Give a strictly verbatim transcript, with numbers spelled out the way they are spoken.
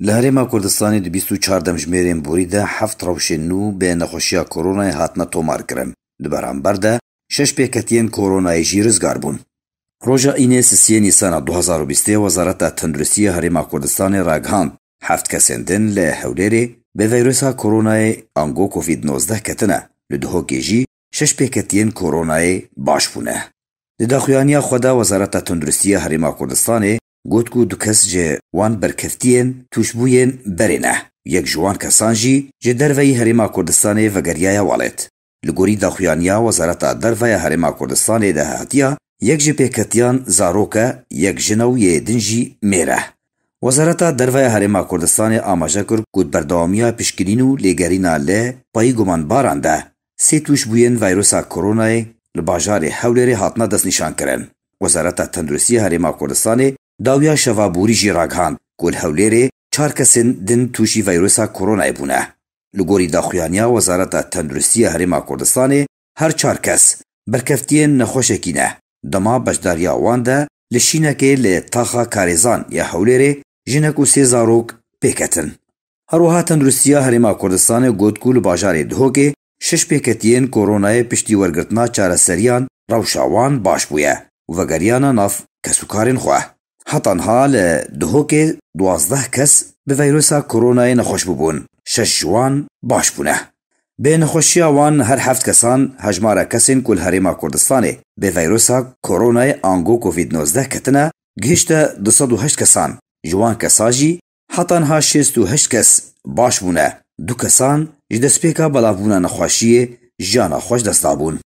Li Herêma Kurdistanê di bîst û çar demjimêrên borî de heft rewşên nû bi nexweşiya koronayê hatine tomarkirin. Di beramber de şeş pêketiyên koronayê jî rizgar bûn. Roja Înê sisiyê Nîsana du hazar û bîstê Wezareta Tenduristiya Herêma Kurdistanê ragihand, heft kesên din li Hewlêrê bi veyrusa koronayê ango Covid nozdeh ketine. Li Duhokê jî şeş pêketiyên koronayê baş bûne. Di daxuyaniya xwe de Wezareta Tenduristiya Herêma Kurdistanê got ku du kes ji wan berkeftiyên tûşbûyên berê ne. Yek ji wan kesan jî ji derveyî Herêma Kurdistanê vegeriyaye welêt. Li gorî daxuyaniya Wezareta Derve ya Herêma Kurdistanê de hatiya, yek ji pêketiyan zarok e, yek jin e û yê din jî mêr e. Wezareta Derve ya Herêma Kurdistanê amaje kir ku di berdewamiya piştgirîn û lêgerîna li payî gumanbaran de sê tûşbûyên veyrusa koronayê li bajarê Hewlêrê hatine destnîşankirin. Wezareta Tenduristiya Herêma Kurdistanê dawiya şeva borî jî ragihand ku li Hewlêrê çar kesên din tûşî veyrusa koronayê bûne. Li gorî daxuyaniya Wezareta Tenduristiya Herêma Kurdistanê her çar kes berkeftiyên nexweşekî ne. Dema beşdariya wan de li şînekê li taxa Karêzan ya Hewlêrê jinek û sê zarok pêketin. Her wiha Tenduristiya Herêma Kurdistanê got ku li bajarê Duhokê şeş pêketiyên koronayê piştî wergirtina çareseriyan rewşa wan baş bûye û vegeriyane nav kesûkarên xwe. Heta niha li Duhokê duwazdeh kes bi veyrusa koronayê nexweş bûbûn, şeş ji wan baş bûne. Bi nexweşiya wan her heft kesan hejmara kesên ku li Herêma Kurdistanê bi veyrusa koronayê ango Covid nozdeh ketine, gihişte du sed û heşt kesan. Ji wan kesa jî heta niha şêst û heşt kes baş bûne. Du kesan ji destpêka belavbûna nexweşiyê jiyana xwe ji dest dabûn.